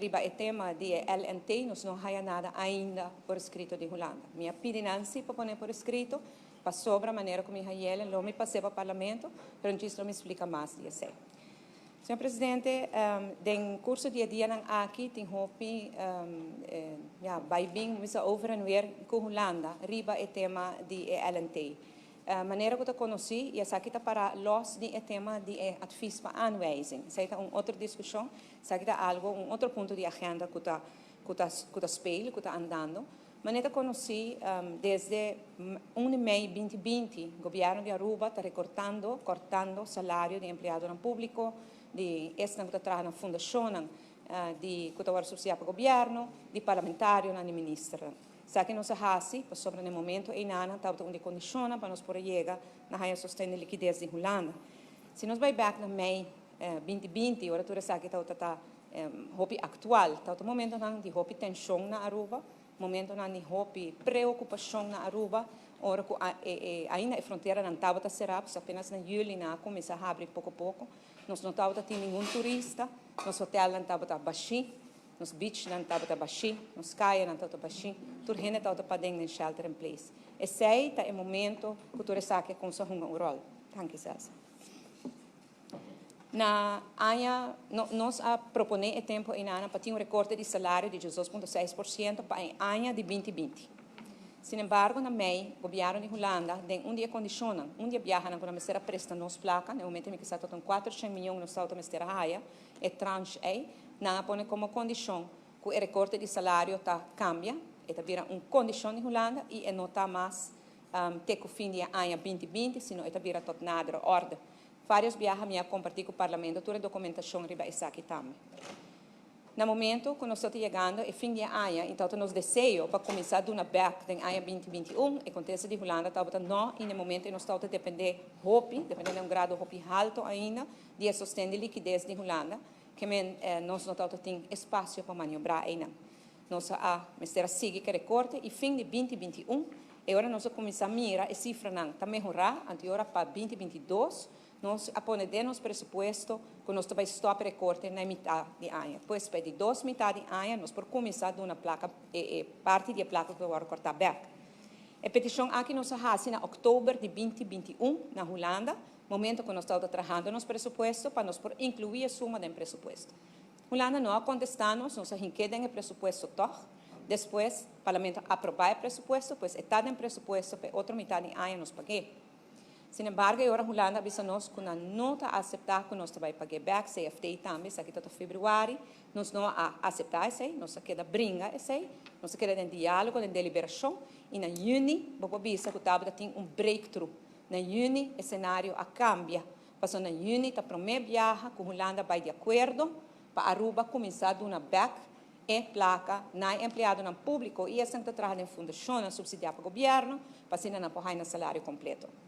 Riba e tema di LNT, nos no a haya nada ainda por escrito di Hulanda. Mi a pidi nan si pa pone por escrito, pasobra manera cu mi hayele, lo mi pase pa Parlamento, pero djis lo mi splica mas di esey. Señor Presidente, den curso di e dianan aki tin hopi ja, bay bin misa over en weer cu Hulanda riba e tema di e LNT. Manera cu ta conoci, y esaki ta para los di e tema di e advies pa aanwijzing. Esey ta un otro discusion, esaki ta algo, un otro punto di agenda cu ta speel, cu ta andando. Manera conoci, desde 1 di mei 2020, gobierno di Aruba ta recortando, cortando salario di empleadonan publico, di esnan cu ta traha na fundacion, di cu ta subsidia pa gobierno, di parlamentario, di minister. Esaki nos a hasi, pasobra na momento ey nan tabata un di condicion pa nos por yega na haya sosten di likides di Hulanda. Si nos bay back na mei 2020, ora tur esaki tabata hopi actual, tabata momentonan di hopi tension na Aruba, momentonan di hopi preocupacion na Aruba, ora cu ainda e fronteranan tabata cera, apenas na juli nan a cuminsa habri poco poco. Nos no tabata tin ningun turista, nos hotelnan tabata bashi, nos beachnan tabata bashi, nos cayanan tabata bashi, tur hende tabata paden den shelter in place. Esey ta e momento cu tur esaki a cuminsa hunga un rol. Danki, César. Na aña, no, nos a propone e tempo ey pa tin un recorte di salario di 2,6% pa aña di 2020. Sin embargo, na mei, gobierno di Hulanda, den un di e condicion, un di e biahanan cu nan mester a presta nos placa, na momento cu ta 400 miyon nos tabata mester haya, e tranche ey, nan a pone como condicion cu e recorte di salario ta cambia, e ta bira un condicion di Hulanda y e no ta mas te cu fin di aña 2020, sino e ta bira tot nadere orde. Varios biaha mi a comparti cu Parlamento tur e documentacion riba esaki tambe. Na momento cu nos ta yegando e fin di aña, anto nos deseo pa cuminsa duna back den aña 2021, e contesta di Hulanda tabata no, y na momento nos ta depende hopi, depende di un grado hopi halto ainda, di sosten di likides di Hulanda, kiermen nos no tin espacio pa maniobra ainda. Nos a mester sigui cu recorte y fin di 2021, y awor nos a cuminsa mira e cifranan ta mehora, anto ora pa 2022, nos a pone den nos presupuesto cu nos ta bay stop recorte na mitar di aña. Pues, pa di dos mitar di aña, nos por cuminsa duna placa, e parti di placa cu a corta back. E peticion aki nos a haci na october di 2021 na Hulanda, momento cu nos tabata trahando nos presupuesto, pa nos por inclui e suma den presupuesto. Hulanda no a contesta nos, nos a hink'e den presupuesto toch. Despues, Parlamento a aproba e presupuesto, pues ta den presupuesto pa otro mitar di aña nos pag'e. Sin embargo, awor Hulanda a bisa nos cu no ta acepta cu nos ta bay paga back, CFT tambe, esaki ta februari, nos no a acepta esey, nos a keda bringa esey, nos a keda den dialogo, den deliberacion, y na juni, bo por bisa cu tabatin un breakthrough. Na juni, e scenario a cambia. Paso na juni, ta prome biaha cu Hulanda a bay di acuerdo pa Aruba cuminsa duna back e placa na empleadonan publico y esnan cu ta traha den fundacion subsidia pa gobierno, pa asina nan por haya salario completo.